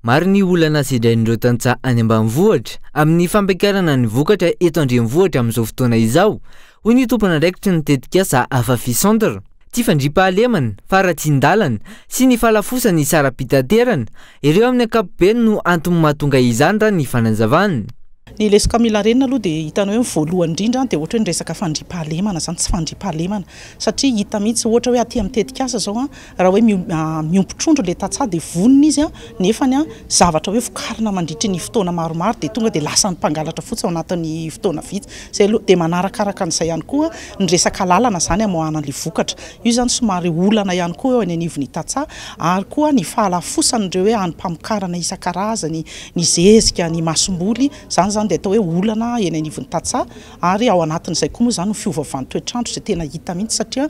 Maro ny olana sedrain'ireo tantsaha any ambanivohitra amin'ny fampiakarana ny vokatra eto an-drenivohitra amin'izao fotoana izao, hoy ny tompon'andraikitry ny tetikasa Afafi Centre. Tsy fandriampahalemana, faharatsian-dalana sy ny fahalafosan'ny saram-pitaterana, ireo amin'ny ankapobeny no antony mahatonga izany raha ny fanazavana. Ny lesoka mila arenina aloha dia hitanao hoe ny voalohany indrindra dia ohatra hoe ny resaka fandriampahalemana izany, tsy fandriampahalemana satria hita mihitsy ohatra hoe aty amin'ny tetikasa izao raha hoe miompy trondro ilay tantsaha dia vonona izy nefany zavatra hoe vokarina mandritry ny fotoana maromaro dia tonga dia lasan'ny mpangalatra fotsiny ao anatin'ny fotoana vitsy. Izay aloha. Dia manarakaraka an'izay ihany koa ny resaka lalana izany amoahana an'ilay vokatra. Io izany somary olana ihany koa eo any anivon'ny tantsaha ary koa ny fahalafosan'ireo hoe hanim-pamokarana isan-karazany, ny zezika, ny masomboly, izany izany dia atao hoe olana eny anivon'ny tantsaha ary ao anatin'izay koa moa izany ny fiovaovan'ny toetr'andro izay tena hita mihitsy satria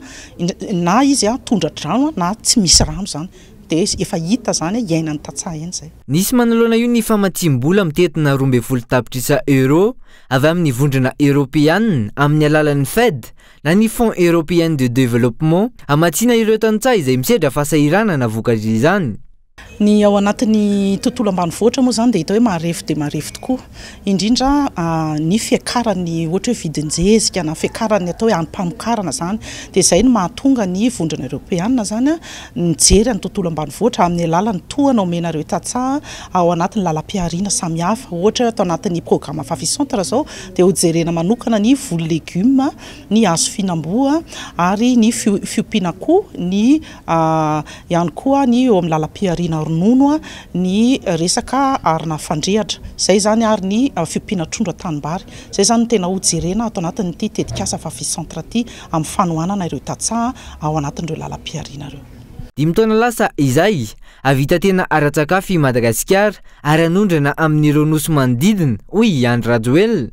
na izy tondra-drano na tsy misy rano izany dia efa hita izany iainan'ny tantsaha eny izay. Nisy manoloana io ny famatsiam-bola mitentina 12 tapitrisa euros avy amin'ny Vondrona Eoropeanina amin'ny alalan'ny Fed na ny Fonds Européen de Développement hamatsiana ireo tantsaha izay misedra fahasahiranana vokatr'izany. Ny ao anatin'ny tontolo ambanivohitra moa izany dia hita hoe marefo dia marefo tokoa, indrindra ny fiakaran'ny ohatra hoe vidin-jezika na fiakaran'ny atao hoe hanim-pamokarana izany. Dia izay no mahatonga ny Vondrona Eoropeana izany mijery ny tontolo ambanivohitra amin'ny alalan'ny tohana omena ireo tantsaha ao anatin'ny lalam-pihariana samihafa. Ohatra hoe ato anatin'ny programa Fafi Centre izao dia hojerena manokana ny voly legioma, ny hazo fihinam-boa ary ny fiompiana akoho, ny ihany koa ny eo amin'ny lalam-pihariana ronono, ny resaka arina fandrehatra, izay izany ary ny fiompiana trondro an-tanimbary. Izay izany no tena ho jerena ato anatin'ity tetikasa Fafi Centre ity amin'ny fanohanana ireo tantsaha ao anatin'ireo lalam-pihariana ireo. Dimy taona lasa izay, hahavita tena ara-tsakafo i Madagasikara ary hanondrana amin'ireo nosy manodidina, hoy i Andry Rajoelina.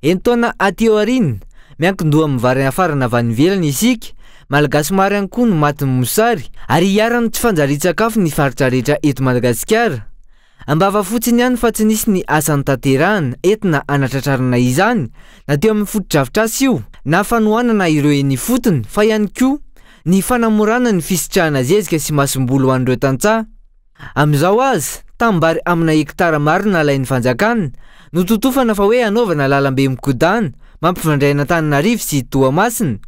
Enin-taona aty aoriana, miankin-doha amin'ny vary hafarana avy any ivelany isika, Malagasy maro ihany koa no matin'ny mosary ary iharan'ny tsy fanjarian-tsakafo ny faritra rehetra eto Madagasikara. Am-bava fotsiny ihany fa tsy nisy ny asa notanterahana entina hanatratrarana izany na teo amin'ny fotodrafitrasa io na fanohanana ireo eny ifotony fa ihany koa ny fanamorana ny fisitrahana zezika sy masomboly ho an'ireo tantsaha. Amin'izao aza, tanimbary amina hektara maro nalain'ny fanjakana, nototofana fa hoe hanaovana lalambe mikodana, mampifandray an'Antananarivo sy Toamasina.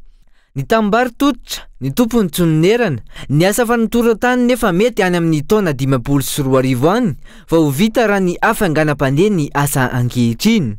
Ny tanimbary tototra, ny tompony tsy nonerana, ny asa fanotoran-tany nefa mety any amin'ny taona 2050 any vao ho vita raha ny hafainganam-pandeha ny asa ankehitriny.